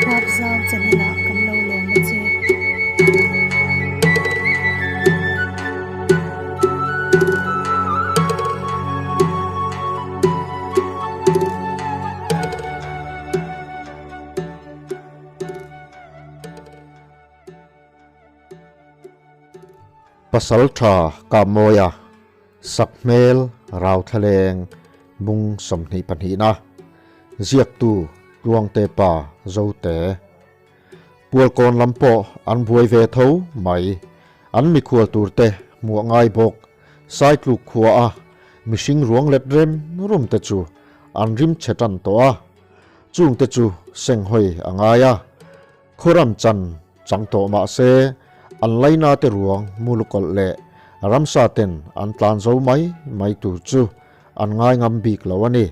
Huapzau channel ah kan lo lawm a che. Pasal tha Kamawia Sakhmel Rauthlaleng bung 22 na ziaktu Tluangte pa Zote Pualkawn lam pawh an buai ve tho mai. An mikhual turte hmuh a ngai bawk. Saitluk khua a mihring ruang let rem rum te chu an rim chhe tan tawh a, chungte chu senghawi a ngai a. Khuaram chan chang tawh mah se an laina te ruang mulukawlh leh ramsa ten an tlan zo mai mai tur chu an ngai ngam bik lo a ni.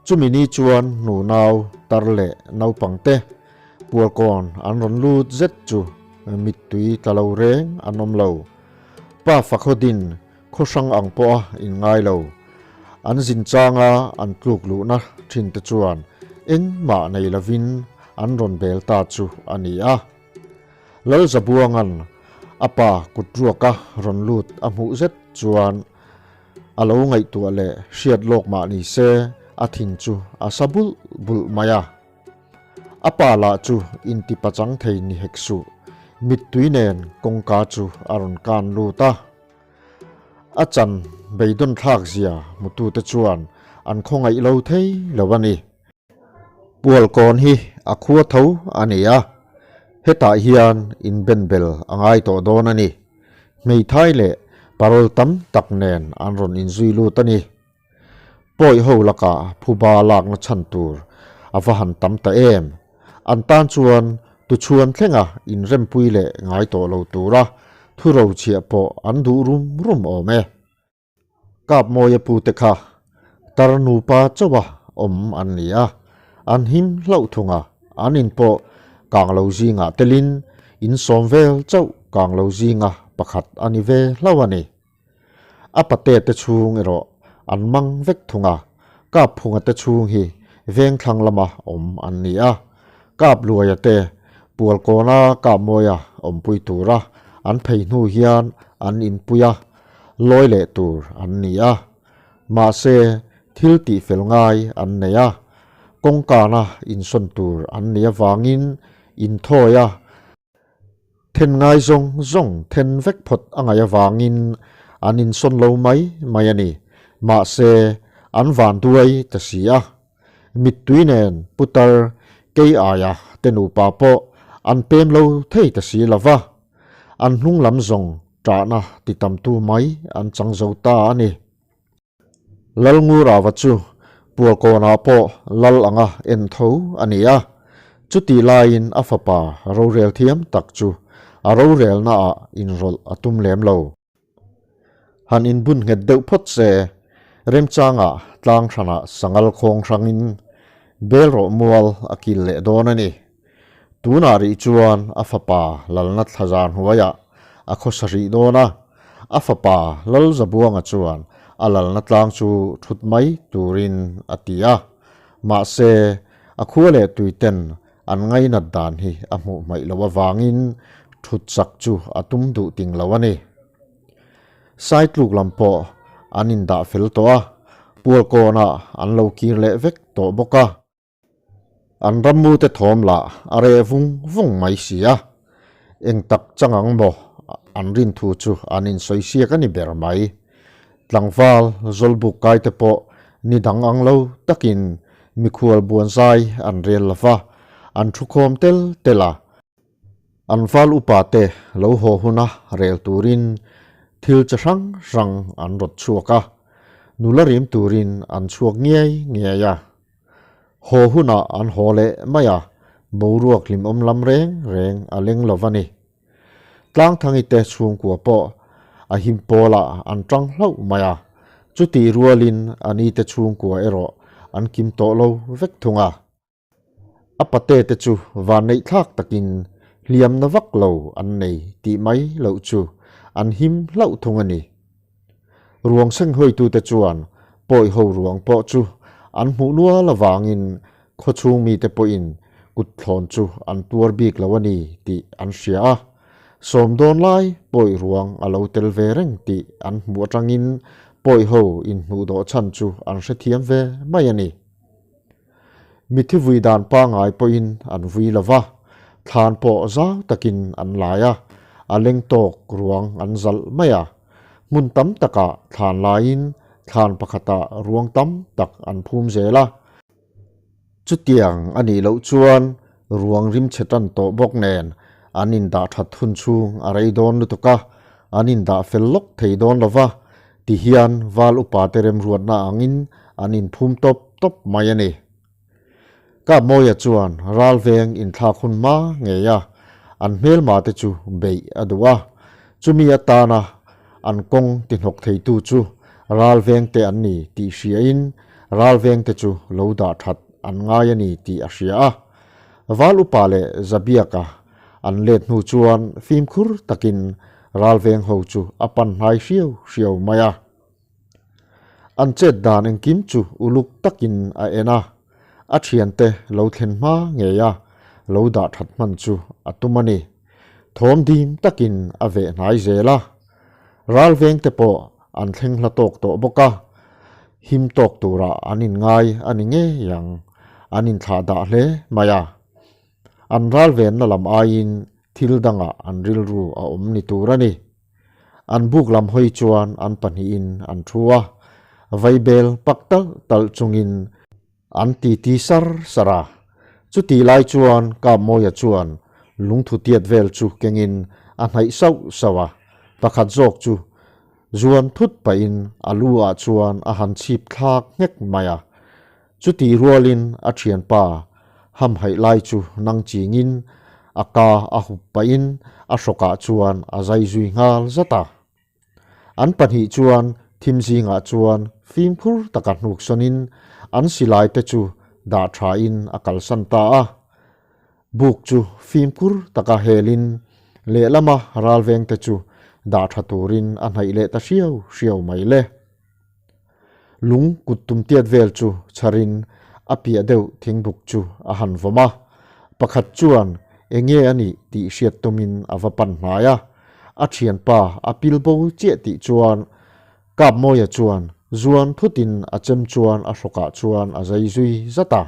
Chumi ni chuan nu nau tar leh naupang te pualkawn an rawn lut zet chu mittui tla lo reng an awm lo. Pa Fakhodin khaw hrang ang pawha in ngai lo. An zin changa an tluk luhna thin te chuan engmah nei lovin an rawn bel ta chu a ni a. Lalzabuanga'n a pa kut ruaka rawn lut a hmuh zet chuan a lo ngaihtuah leh hriat lawk mah ni se a thin chu a sa bulh bulh mai a. A pa lah chu inti pachang thei ni hek suh, mittui nen kawngka chu a rawn kan lut a. A chan beidawn thlak zia hmutute chuan an khawngaih lo thei lo a ni. Pualkawn hi a khua tho a ni a, hetah hian inbenbel a ngai tawh dawn a ni. Hmeithai leh parol tam tak nen an rawn inzui lut a ni. Pawi ho lakah phuba lakna chhan tur a va han tam ta em? An tan chuan tuchhuan thlenga inrempui leh ngai tawh lo tura thu rochhiah pawh an duh rum rum awm e. Kap Mawia pute kha tar nupa chauha awm an ni a, an him hlauh thung a, an in pawh kang lo zingah telin in sawm vel chauh kang lo zinga pakhat a ni ve hlauh a ni. A pate te chhung erawh an mang vek thung a, Kap Phunga te chhung hi veng thlang lama awm an ni a, Kap Luaia te Pualkawna Kap Mawia awmpui tura an phei hnu hian an inpui a, lawi leh tur an ni a. Mahse, thil tihfel ngai an nei a, kawngkana insawn tur an nih avangin inthawi a, then ngai zawng zawng then vek phawt a ngaih avangin an insawn lo mai mai a ni. Mahse, an van duai ta si a. Mittui nen putar kei aia te nupa pawh an pem lo thei ta si lo va, an hnung lam zawng ṭahna ti tamtu mai an chang zo ta a ni. Lalngurava chu Pualkawnah pawh lal anga en tho a ni a, chutih laiin a fapa rorel thiam tak chu a rorelnaah inrawlh a tum lem lo. Han inbun nghet deuh phawt se, remchangah tlang hranah sangal khawng hrangin bel rawh mual a kil leh dawn a ni. Tunah rih chuan a fapa lalna thlazar hnuaiah a khawsa rih dawn a, a fapa Lalzabuanga chuan a lalna tlang chu thut mai turin a ti a. Mahse, a khua leh tuiten an ngainat dan hi a hmuh hmaih loh avangin thut chak chu a tum duh ting lo a ni. Saitluk lam pawh an indah fel tawh a, Pualkawnah an lo kir leh vek tawh bawk a. An rammute thawm lah a reh vung vung mai si a, eng tak chang ang maw an rin thu chu an insawi siak a ni ber mai. Tlangval Zawlbuk kaite pawh ni dang ang lo takin mikhual buanzai an rel lo va, an thukhawm tel tel a. An val upa te lo haw huna rel turin thil chi hrang hrang an rawt chhuak a, nula rim turin an chhuak ngiai ngiai a. Haw hunah an haw leh mai a, boruak hlimawm lam reng reng a leng lo va ni. Tlangthangi te chhungkua pawh a him pawlah an tang hlauh mai a, chutih rualin a ni te chhungkua erawh an kim tawh lo vek thung a. A pate te chu vanneih thlak takin hliamna vak lo an nei tih mai loh chu an him hlauh thung a ni. Ruang senghawitu te chuan pawi ho ruang pawh chu an hmuh nual avangin khawchhung mite pawhin kut thlawn chu an tuar bik lo a ni tih an hria a. Sawm dawn lai pawi ruang a lo tel ve reng tih an hmuh atangin pawi ho inhnuh dawh chhan chu an hrethiam ve mai a ni. Mithi vui dan pangngai pawhin an vui lo va, thlan pawh zau takin an lai a, a leng tawk ruang an zalh mai a. Hmun tam takah thlan laiin thlan pakhatah ruang tam tak an phum zel a. Chutiang a nih loh chuan ruang rim chhe tan tawh bawk nen an indah that hun chhung a rei dawn lutuk a, an indah fel lawk thei dawn lo va, Tihian val upate remruatna angin an inphum tawp tawp mai a ni. Kapmawia chuan ralveng inthlak hun hma ngei a, an hmelmate chu beih a duh a. Chumi atana an kawng tihnawk theitu chu ralvengte an ni tih hriain ralvengte chu lo dah that an ngai a ni tih a hria a. Val upa leh Zabiaka An let hnu chuan fimkhur takin ralveng ho chu a pan hnai hriau hriau mai a. An chet dan engkim chu uluk takin a en a, a thiante lo thlen hma ngei a lo dah that hman chu a tum a ni. Thawm dim takin a veh hnai zel a. Ralveng te pawh an thleng hla tawk tawh bawk a, him tawk turah an inngai a ni ngei ang, an inthlah dah hle mai a. An ralvenna lam aiin thil dangah an rilru a awm ni tur a ni. An buk lam hawi chuan an pahnihin an thu a, vaibel pak talh talh chungin an titi sar sar a. Chutih lai chuan Kapmawia chuan lungthu tiat vel chu kengin a hnaih sauh sauh a, pakhat zawk chu zuan thut pahin a lu ah chuan a han chhip thlak nghek mai a. Chutih rualin a thianpa hamhaih lai chu nang chingin a ka a hup pahin a hrawkah chuan a zai zui nghal zat a. An pahnih chuan thim zingah chuan fimkhur taka hnuk sawnin an silai te chu dah thain a kalsan ta a. Buk chu fimkhur taka helin lehlama ralveng te chu dah tha turin a hnaih leh ta hriau hriau mai le. Lung kut tum tiat vel chu chharin a piah deuh thingbuk chu a han vawm a, pakhat chuan enge a nih tih hriat tumin a va pan hnai a, a thianpa a pil bo chiah tih chuan Kapmawia chuan zuan phutin a chem chuan a hrawkah chuan a zai zui zat a,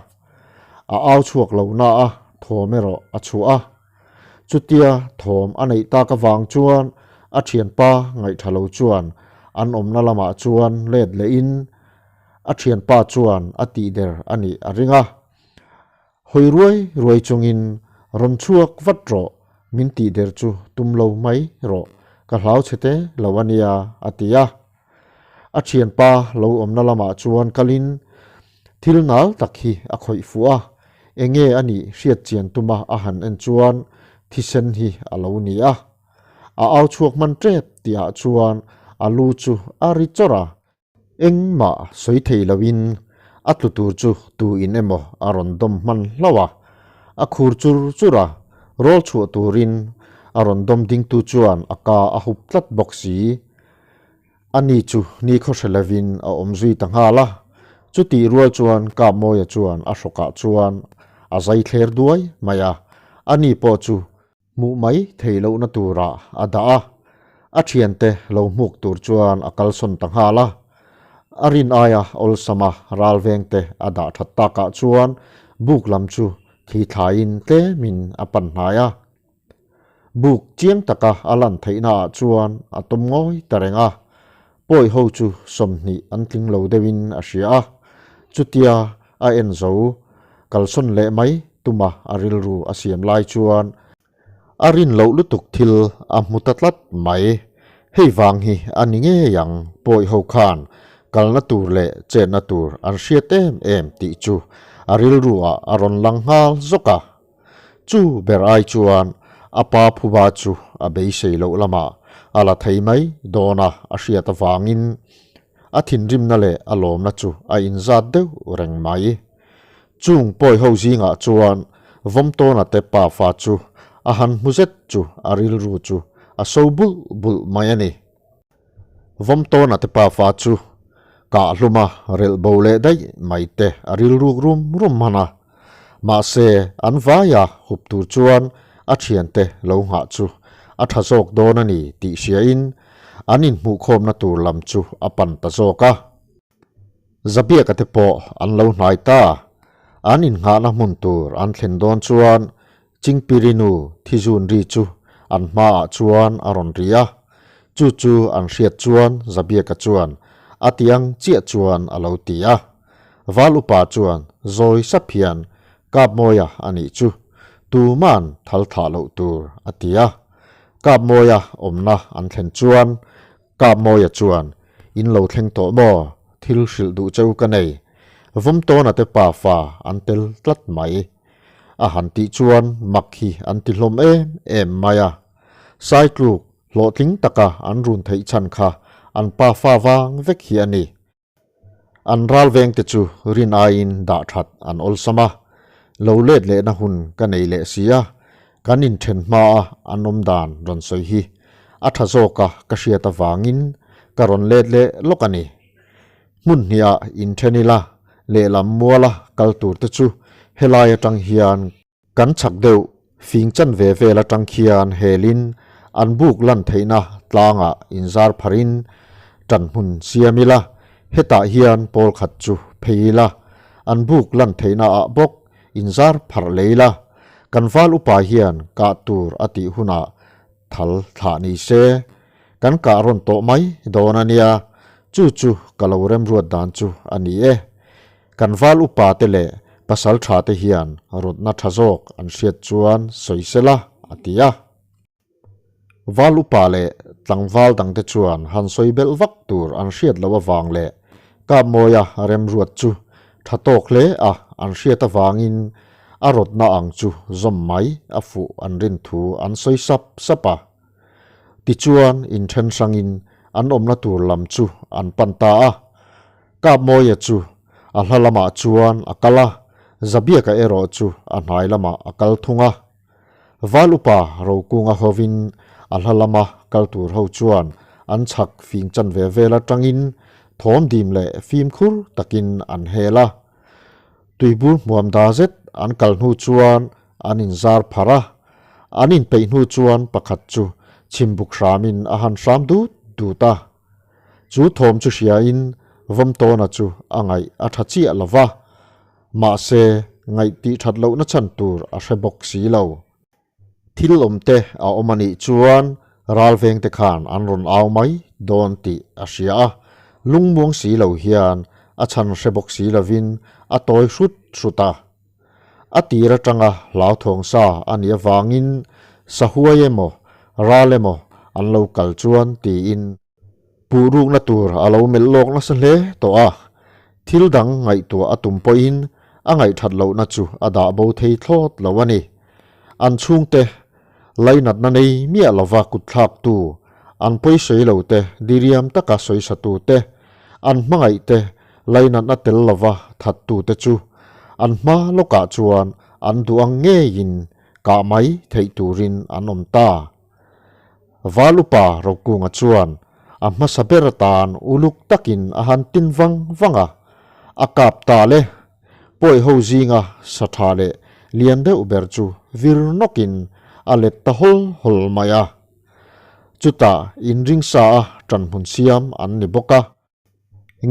a au chhuak lo na a thawm erawh a chhuah a. Chutia thawm a neih tak avang chuan a thianpa ngaihtha lo chuan an awmna lamah chuan let lehin a thianpa chuan a tihder a nih a ring a. Hawi ruai ruai chungin rawn chhuak vat rawh, min tihder chu tum lo mai rawh, ka hlau chhe te lo a nia a ti a. A thianpa lo awmna lamah chuan kalin thil nal tak hi a khawih fuh a, enge a nih hriat chian tuma a han en chuan thisen hi a lo ni a. A au chhuak hman tep tihah chuan a lu chu a ri chawrh a. Engmah sawi thei loin a tlu tur chu tu in emaw a rawn dawm hman hlauh a, a khur chur chur a, rawl chhuah turin a rawn dawm dingtu chuan a ka a hup tlat bawk si. Ani chu ni khaw hre lovin a awm zui ta nghal a, chutih rual chuan Kapmawia chuan a hrawkah chuan a zai thler duai mai a, ani pawh chu hmuh mai theih lohna turah a dah a, a thiante lo hmuk tur chuan a kalsawn ta nghal a. A rin aia awlsama ralvengte a dah that takah chuan buk lam chu thli thlaiin tlemin a pan hnai a. Buk chiang taka a lan theihnaah chuan a tawm ngawi ta reng a, pawi ho chu 20 an tling lo deuhin a hria a, chutia a en zo kalsawn leh mai tuma a rilru a siam lai chuan a rin loh lutuk thil a hmu ta tlat mai. Hei vang hi a ni ngei ang pawi ho khan kalna tur leh chetna tur an hriat em em tih chu a rilru ah a rawn lang nghal zawk a. Chu ber ai chuan a pa phuba chu a beisei loh lamah a la thei mai dawn a, a hriat avangin a thinrimna leh a lawmna chu a inzat deuh reng mai. Chung pawi ho zingah chuan Vawmtawna te pafa chu a han hmu zet chu a rilru chu a so bulh bulh mai a ni. Vawmtawna te pafa chu kah hluma relh bo leh daih mai te a rilruk rum rum hman a. Mahse, an vaia hup tur chuan a thiante lo nghah chu a tha zawk dawn a ni tih hriain an inhmuhkhawmna tur lam chu a pan ta zawk a. Zabiaka te pawh an lo hnai ta. An innghahna hmun tur an thlen dawn chuan Chingpirinu thizun ri chu an hmaah chuan a rawn ri a. Chu chu an hriat chuan Zabiaka chuan a ti ang chiah chuan a lo ti a. Val upa chuan zawi sap hian Kapmawia a nih chu tuman thal thah loh tur a ti a. Kapmawia awmna an thlen chuan Kapmawia chuan, In lo thleng tawh maw? Thil hrilh duh cheu ka nei. Vawmtawna te pa fa an tel tlat mai. A han tih chuan mak hi an ti hlawm em em mai a. Saitluk hlawhtling taka an run theih chhan kha an pa fa vang vek hi a ni. An ral vengte chu rin aiin dah that an awlsam a, lo let lehna hun ka nei leh si a, kan inthen hmaa an awm dan rawn sawi hi a tha zawka ka hriat avangin ka rawn let leh lawk a ni. Hmun hniah inthen ila lehlam muala kal turte chu helai atang hian Kan chak deuh fing chan ve vel atang khian helin an buk lan theihna tlangah inzar pharin tan hmun siam ila, hetah hian pawl khat chu phei ila, an buk lan theihna ah bawk inzar pharh lei ila, kan val upa hian kah tur a tih hunah thal thlah ni se, kan kah rawn tawh mai dawn a nia, chu chu ka lo remruat dan chu a ni e. Kan val upa te leh pasal tha te hian rawtna tha zawk an hriat chuan sawi sela, a ti a. Val upa leh tlangval dangte chuan han sawi belh vak tur an hriat loh avang leh Kapmawia remruat chu tha tawk hle a an hriat avangin a rawtna ang chu zawm mai a fuh an rin thu an sawi sap sap a. Tichuan inthen hrangin an awmna tur lam chu an pan ta a. Kapmawia chu a hla lamah chuan a kal a, Zabiaka erawh chu a hnai lamah a kal thung a. Val upa Rokunga hovin a hla lama kal tur ho chuan an chhak fing chan ve vel atangin thawm dim leh fimkhur takin an hel a. Tuibur hmuam da zet an kal hnu chuan an inzar pharh a, an inpeih hnu chuan pakhat chu chhimbuk hramin a han hram dut dut a. Chu thawm chu hriain Vawmtawna chu a ngaih a tha chiah lo va, mahse ngaih tih that lohna chhan tur a hre bawk si lo. Thil awmte a awm a nih chuan ralvengte khan an rawn au mai dawn tih a hria a, lungmuang si lo hian a chhan hre bawk si lovin a tawi hrut hrut a. A tir atanga hlauthawng sa a nih avangin sahuai emaw ral emaw an lo kal chuan tiin puh rukna tur a lo melh lawk nasa hle tawh a, thil dang ngaihtuah a tum pawhin a ngaihthat lohna chu a dah bo thei thlawt lo a ni. An chhungte lainatna nei miah lova kutthlaktu, an pawisawi lote diriam taka sawisatute, an hmangaihte Lainatna tel lova thattute chu an hma lawkah chuan an duh ang ngeiin kah mai theih turin an awm ta. Val upa Rokunga chuan a hmasa ber atan uluk takin a han tin vang vang a, a kap ta le. Pawi ho zinga sa tha leh lian deuh ber chu vir nawkin a let ta hawl hawl mai a. Chutah inring sa a ṭanhmun siam an ni bawk a.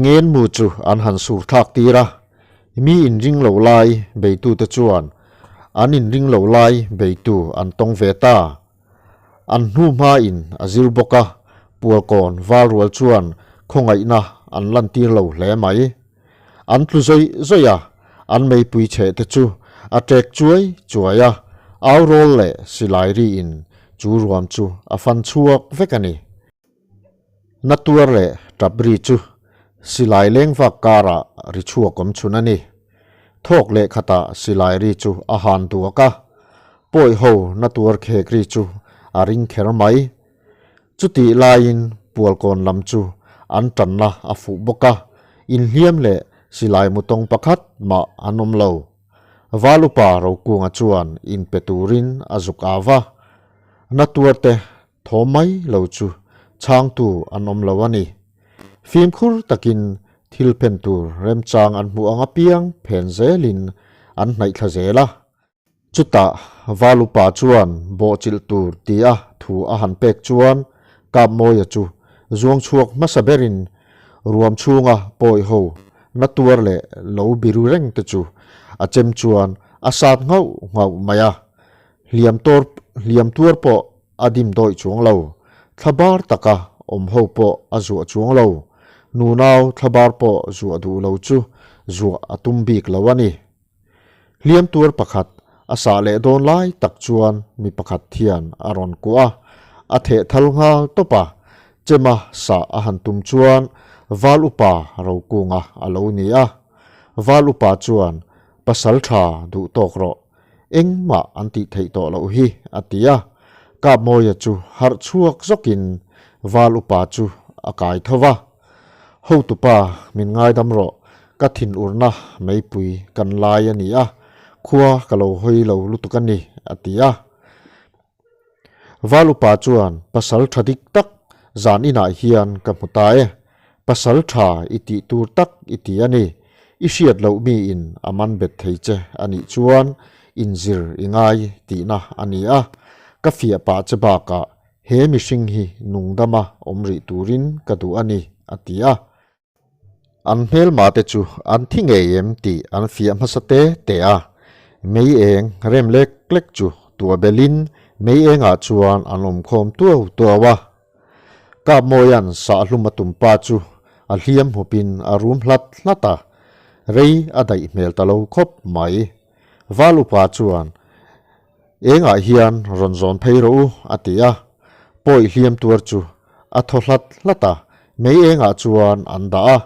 Ngenmu chu an han sur thlak tir a, mi inring lo lai beitute chuan an inring lo lai beitu an tawng ve ta. An hnu hmain a zir bawk a, Pualkawn Valrual chuan khawngaihna an lantir lo hle mai. An tlu zawih zawih a, an meipui chhe te chu a ṭek chuai chuai a, au rawl leh silai riin chu ruam chu a fan chhuak vek a ni. Na tuar leh tap ri chu silai leng vak karah ri chhuak awm chhun a ni. Thawk leh khatah silai ri chu a han duak a, pawi ho na tuar khek ri chu a ring kher mai. Chutih laiin Pualkawn lam chu an tanna a fuh bawk a, inhliam leh silai mutawng pakhat mah an awm lo. Valupa Rokunga chuan inpe turin a zuk au va, na tuarte Thaw mai lo chu chhangtu an awm lo a ni. Fimkhur takin thil phen tur remchang an hmuh ang apiang phen zelin an hnaih thla zel a. Chutah Valupa chuan bawhchilh tur tia thu a han pek chuan Kapmawia chu zuang chhuak hmasa berin ruam chhunga pawi ho na tuar leh lo biru reng te chu a chem chuan a sat nghauh nghauh mai a, hliam tawr hliam tuar pawh a dim dawih chuang lo, thlabar taka awm ho pawh a zuah chuang lo, nunau thlabar pawh zuah duh lo chu zuah a tum bik lo a ni. Hliam tuar pakhat a sah leh dawn lai tak chuan mi pakhat thian a rawn kuah a, a theh thal nghal tawp a, chema sah a han tum chuan Val Upa Rokunga a lo ni a. Val Upa chuan, Pasal tha duh tawk rawh, engmah an tih theih tawh loh hi, a ti a. Kapmawia chu harh chhuak zawkin Val Upa chu a kai tho va. Hotupa, min ngaidam rawh, ka thinurna meipui kan lai a ni a, khua ka lo hawi lo lutuk a ni, a ti a. Val upa chuan, Pasal tha dik tak zan inah hian ka hmu ta e, pasal tha i tih tur tak i ti a ni, i hriat loh miin a man bet thei che a nih chuan inzir i ngai tihna a ni a, ka fiah pah che bakah He mihring hi nungdama awm rih turin ka duh a ni, a ti a. An hmelmate chu an thi ngei em tih an fiah hmasa te te a. Mei eng rem lek lek chu tua belin mei engah chuan an awm khawm tuau tuau a. Kapmawia'n sahlum a tum pa chu a hliam hupin a rum hlat hlat a, rei a daih hmel ta lo khawp mai. Val upa chuan Engah hian rawn zawn phei rawh u, a ti a. Pawi hliam tuar chu a thaw hlat hlat a, mei engah chuan an dah a.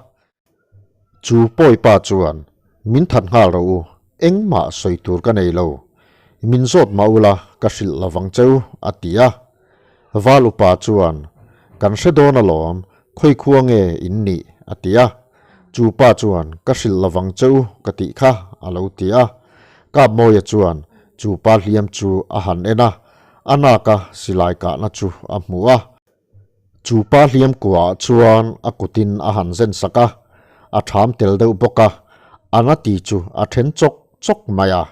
Chu pawi pa chuan, Min that nghal rawh u, engmah sawi tur ka nei lo. Min zawt mah ula ka hrilh lovang cheu, a ti a. Val upa chuan, Kan hre dawn alawm, khawi khua nge in nih? a ti a. Chu pa chuan, Ka hrilh lovang che u ka tih kha, a lo ti a. Kapmawia chuan chu pa hliam chu a han en a, a naka silai kahna chu a hmu a. Chu pa hliam kuaah chuan a kutin a han zen sak a, a ṭham tel deuh bawk a, a na ti chu a ṭhen chawk chawk mai a.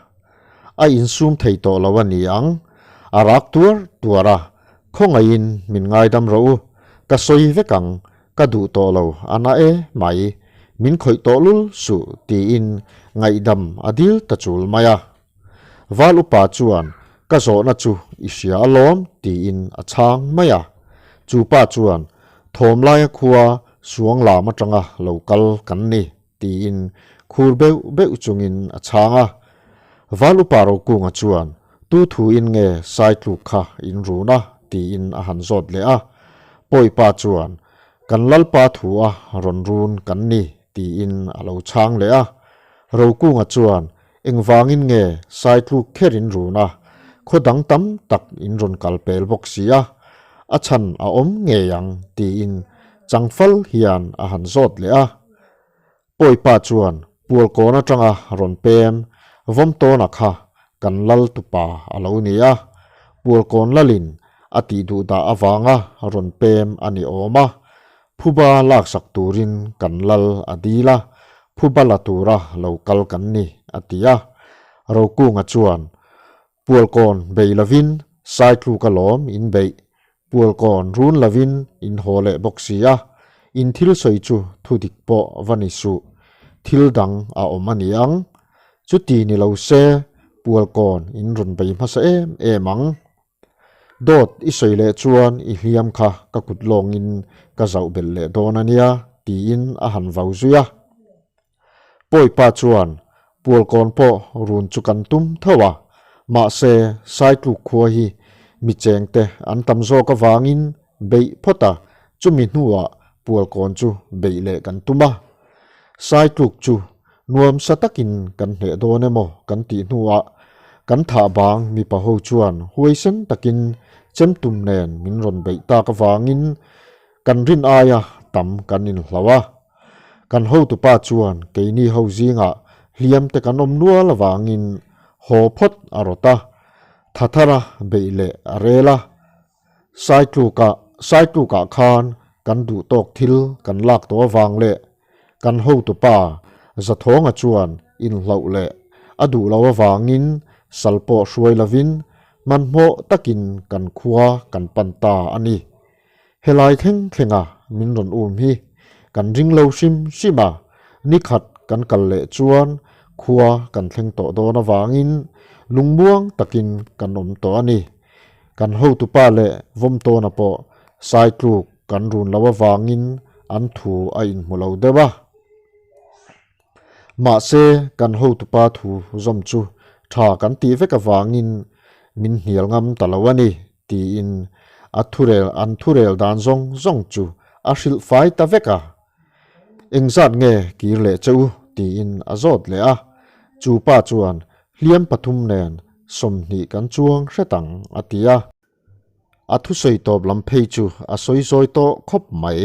A insum thei tawh lo a ni ang, a rak tuar tuar a, Khawngaihin min ngaidam rawh u, ka sawi vek ang, ka duh tawh lo a na e mai, min khawih tawh lul suh tiin ngaihdam a dil ta chul mai a. Val upa chuan ka zawhna chu i hria alawm tiin a chhang mai a. Chu pa chuan Thawmlaia khua suang lam atanga lo kal kan ni tiin khur beuh beuh chungin a chhang a. Val upa Rokunga chuan tu thuin nge Saitluk kha in run a tiin a han zawt leh a. Pawipa chuan kan Lalpa thu a rawn run kan ni tiin a lo chhang leh a. Rokunga chuan Engvangin nge Saitluk kher in run a, khaw dang tam tak in rawn kal pel bawk si a, a chhan a awm ngei ang tiin changfal hian a han zawt leh a. Pawipa chuan Pualkawn atanga rawn pem Vawmtawna kha kan lal tupa a lo ni a, Pualkawn lalin a tih duh dah avanga rawn pem a ni awm a, Phuba laksak turin kan lal a dil a, phuba la tura lo kal kan ni, a ti a. Rokunga chuan, Pualkawn bei lovin Saitluk alawm in beih, Pualkawn run lovin in haw leh bawk si a, in thil sawi chu thu dik pawh va ni suh, thil dang a awm a ni ang. Chuti ni lo se, Pualkawn in rawn bei hmasa em em ang. Dawt i sawi leh chuan i hliam kha ka kut lawngin ka zauh belh leh dawn a nia, tiin a han vau zui a. Pawipa chuan Pualkawn pawh run chu kan tum tho a, mahse Saitluk khua hi mi chengte an tam zawk avangin beih phawt a, chumi hnuah Pualkawn chu beih leh kan tum a. Saitluk chu Nuamsa takin kan hneh dawn emaw kan tih hnuah kan thah bang mipa ho chuan huaisen takin chemtum nen min rawn beih tak avangin kan rin aia tam kan inhlau a. Kan hotupa chuan keini ho zingah hliam te kan awm nual avangin haw phawt a rawt a, thathara beih leh a rel a. Saitlukah Saitlukah khan kan duh tawk thil kan lak tawh avang leh kan hotupa Zathawnga chuan inhlauh leh A duh lo avangin sal pawh hruai lovin hmanhmawh takin kan khua kan pan ta a ni. Helai thleng thlenga min rawn um hi kan ring lo hrim hrim a, nikhat kan kal leh chuan khua kan thleng tawh dawn avangin lungmuang takin kan awm tawh a ni. Kan hotupa leh Vawmtawna pawh Saitluk kan run lo avangin an thu a inhmu lo deuh a. Mahse, kan hotupa thu zawm chu tha kan tih vek avangin min hnial ngam ta lo a ni, tiin a thurel an thurel dan zawng zawng chu a hrilh fai ta vek a. Engzat nge kir leh che u? tiin a zawt leh a. Chu pa chuan hliam pathum nen 20 kan chuang hret ang, a ti a. A thusawi tawp lam phei chu a sawi zawi tawh khawp mai.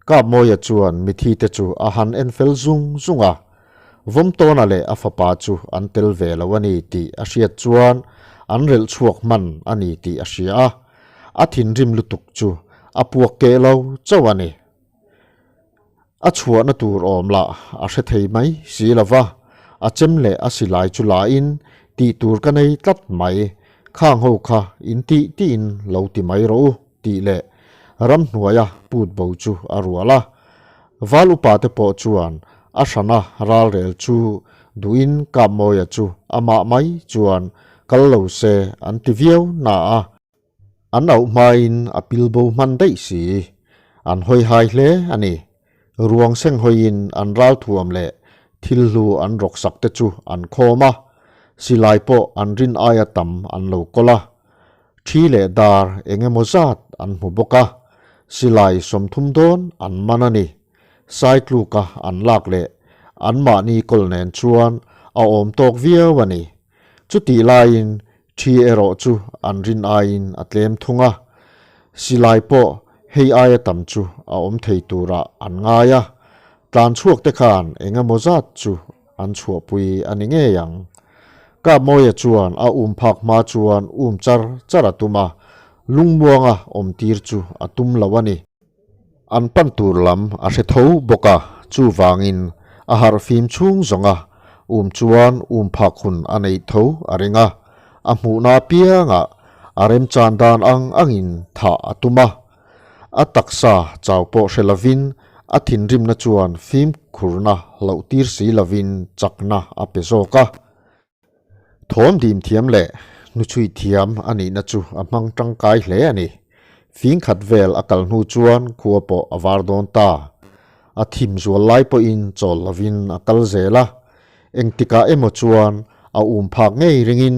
Kapmawia chuan mithi te chu a han en fel zung zung a, Vawmtawna leh a fapa chu an tel ve lo a ni tih a hriat chuan an relh chhuak hman a ni tih a hria a, a thinrim lutuk chu a puak keh lo chauh a ni. A chhuahna tur awm lah a hre thei mai si lo va, a chem leh a silai chu lain tih tur ka nei tlat mai, khang ho kha in tih tiin lo ti mai rawh u tih leh ramhnuaia put bo chu a rual a. Val upa te pawh chuan a hrana ralrel chu duhin Kapmawia chu amah mai chuan kal lo se an ti viau na a. An auh hmain a pilbo hman daih si. An hawi hai hle a ni. Ruang seng hawiin an ralthuam leh thil hlu an rawk sak te chu an khawm a, silai pawh an rin aia tam an lo kawl a. Thi leh dar eng emaw zat an hmu bawk a, silai 30 dawn an man a ni. Saitluka an lak leh anmahni kawl nen chuan a awm tawk viau a ni. Chutih laiin Thi erawh chu an rin aiin a tlem thung a, silai pawh hei aia tam chu a awm thei turah an ngai a, tlan chhuak te khan eng emaw zat chu an chhuahpui a ni ngei ang. Kapmawia chuan a um phak hma chuan um char char a tum a, lungmuanga awm tir chu a tum lo a ni. An pan tur lam a hre tho bawk a, chuvangin a harh fim chhung zawng a, um chuan um phak hun a neih tho a ring a, a hmuhna apiangah a remchan dan ang angin thah a tum a. A taksa chau pawh hre lovin a thinrimna chuan fimkhurna hlauh tir si lovin chakna a pe zawk a. Thawm dim thiam leh hnuchhui thiam a nihna chu a hmang tangkai hle a ni. Fing khat vel a kal hnu chuan khua pawh a var dawn ta. A thim zual lai pawhin chawl lovin a kal zel a, engtikah emaw chuan a um phak ngei ringin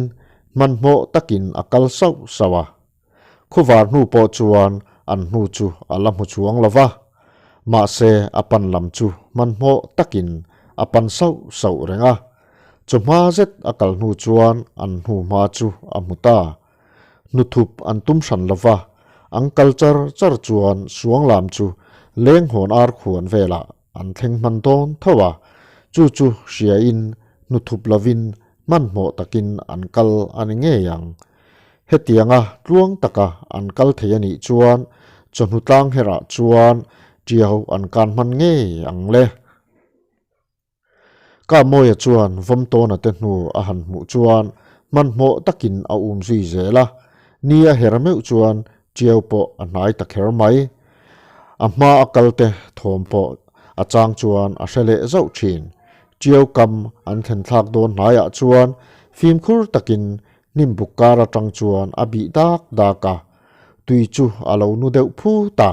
hmanhmawh takin a kal sauh sauh a. Khuvar hnu pawh chuan an hnu chu a la hmu chuang lo va, mahse a pan lam chu hmanhmawh takin a pan sauh sauh reng a. Chawhma zet a kal hnu chuan an hnu hma chu a hmu ta. Hnuthup an tum hran lo va, an kal char char chuan suang lam chu leng hawn ar khuan velah an thleng hman dawn tho a, chu chu hriain hnuthup lovin hmanhmawh takin an kal a ni ngei ang. Hetianga tluang taka an kal thei a nih chuan chawhnu tlang herah chuan ṭiau an kan hman ngei ang le. Kamawia chuan Vawmtawna te hnu a han hmuh chuan hmanhmawh takin a um zui zel a, ni a her meuh chuan ṭiau pawh a hnai ta kher mai. A hma a kal te thawm pawh a chang chuan a hre leh zauh ṭhin. Ṭiau kam an thlen thlak dawn hnaiah chuan fimkhur takin Hnim buk kar atang chuan a bih dak dak a, tui chu a lo nu deuh phut a.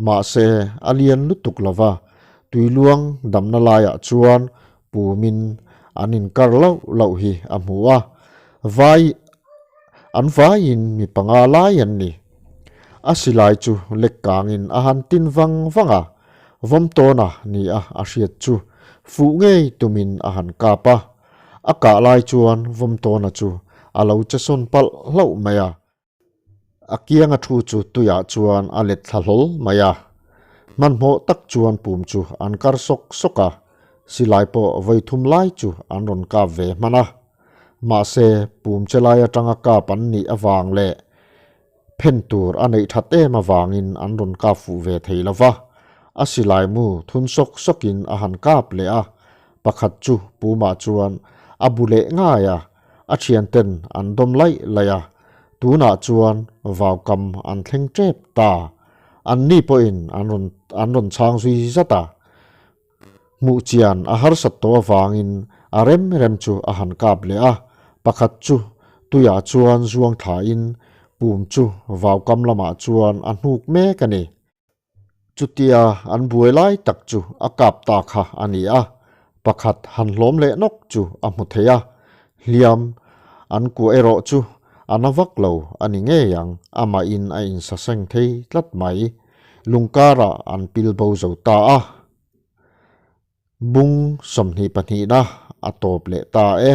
Mahse, a lian lutuk lo va, tui luang damna laiah chuan pumin an inkar loh loh hi a hmu a, vai an vaiin mi panga lai an ni. A silai chu lek kangin a han tin vang vang a, vawmtawna ni a a hriat chu fuh ngei tumin a han kap a. A kah lai chuan Vawmtawna chu a lo che sawn palh hlauh mai a. A kianga thu chu tuiah chuan a let thla hlawl mai a. Hmanhmawh tak chuan pum chu an kar sawk sawk a, silai pawh vawi thum lai chu an rawn kap ve hman a. Mahse, pum che lai atanga kap an nih avang leh phen tur a neih that em avangin an rawn kap fuh ve thei lo va, a silai mu thun sawk sawkin a han kap leh a, pakhat chu Puma chuan A bu leh ngai a, a thianten an dawm laih laih a, tunah chuan vaukam an thleng tep ta. Anni pawhin an rawn an rawn chhang zui zat a. Hmuh chian a harsat tawh avangin a rem rem chu a han kap leh a, pakhat chu tuiah chuan zuang thlain pum chu vaukam lamah chuan a hnuk mek a ni. Chutia an buai lai tak chu a kap ta kha a ni a, pakhat han hlawm leh nawk chu a hmu thei a, hliam an kuah erawh chu a na vak lo a ni ngei ang, amahin a insaseng thei tlat mai. Lungkarah an pil bo zo ta a, bung 22 na a tawp leh ta e.